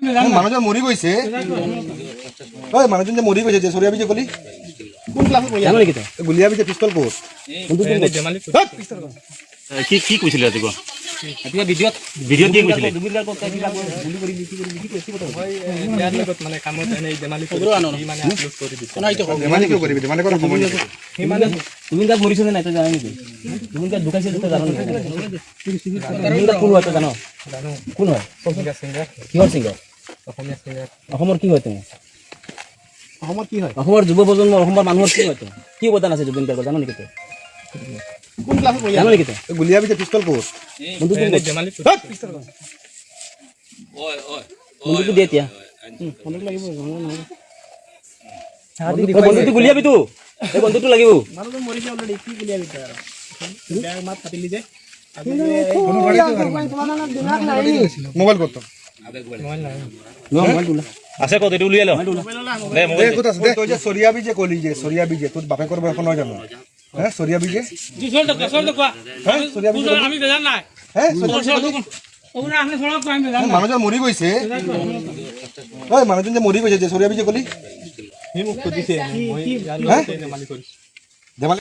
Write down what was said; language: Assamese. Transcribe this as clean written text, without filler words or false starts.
মানুহজন মৰি গৈছে। ঐ, মানুহজন যে মৰি গৈছে যে, চৰিয়াবি যে কলি। কোন ক্লাছত পঢ়ি? জানো নেকি তই? গুলিয়াবি যে পিষ্টল ক'ত? ধেমালি। কি কি কৈছিলে ৰাতিপুৱা? ৰাতিপুৱা ভিডিঅ'ত। ভিডিঅ'ত কি কৈছিলে? জুবিন গাৰ্গক তই কিবা গুলি কৰিবি, কি কৰিবি, কি কৈছিলি, কি কথা? মই ইয়াৰ লগত মানে কামত এনেই ধেমালি কৰি, সি মানে আপলোড কৰি দিছে। ধেমালি কিয় কৰিবি? ধেমালি কৰাৰ সময় নেকি? সি মানে জুবিন গাৰ্গ মৰিছে নে নাই তই জান নেকি? জুবিন গাৰ্গ ঢুকাইছে তই জান নেকি? জুবিন গাৰ্গ কোন হয় তই জান? জানো। কোন হয়? Singer, singer. কিহৰ ছিংগাৰ? অসমীয়া ছিংগাৰ। অসমৰ কি হয় তুমি? অসমত কি হয়? অসমৰ যুৱ প্ৰজন্ম, অসমৰ মানুহৰ কি হয় তই? কি অৱদান আছে জুবিন গাৰ্গৰ, জান নেকি তই? কোন ক্লাছত পঢ়ি? জান নেকি তই? গুলিয়াবি যে পিষ্টল ক'ত? বন্দুকটো এনেই ক'ত? ধেমালি। বন্দুকটো দে এতিয়া। বন্দুকটো গুলিয়াবি তো, এই বন্দুকটো লাগিব। মানুহজন মৰিছে অলৰেডি, কি গুলিয়াবি তই? আৰু বেয়া মাত পাতিলি যে। মোবাইল ক'ত তোৰ? মোবাইল নাই। আছে ক'ত? এইটো উলিয়াই ল দে। দে। মোবাইল। ক'ত আছে দে। তই যে চৰিয়াবি যে কলি যে, চৰিয়াবি যে, তোৰ বাপেকৰ বয়স নহয় জানো? হে, চৰিয়াবি যে, হে, চৰিয়াবি যে কলি? হে, চৰিয়াবি যে কলি? মানুহজন মৰি গৈছে। ঐ, মানুহজন যে মৰি গৈছে যে, চৰিয়াবি যে কলি। সি মোক সুধিছে, মই ইয়াৰ লগতে ধেমালি কৰিছোঁ। ধেমালি।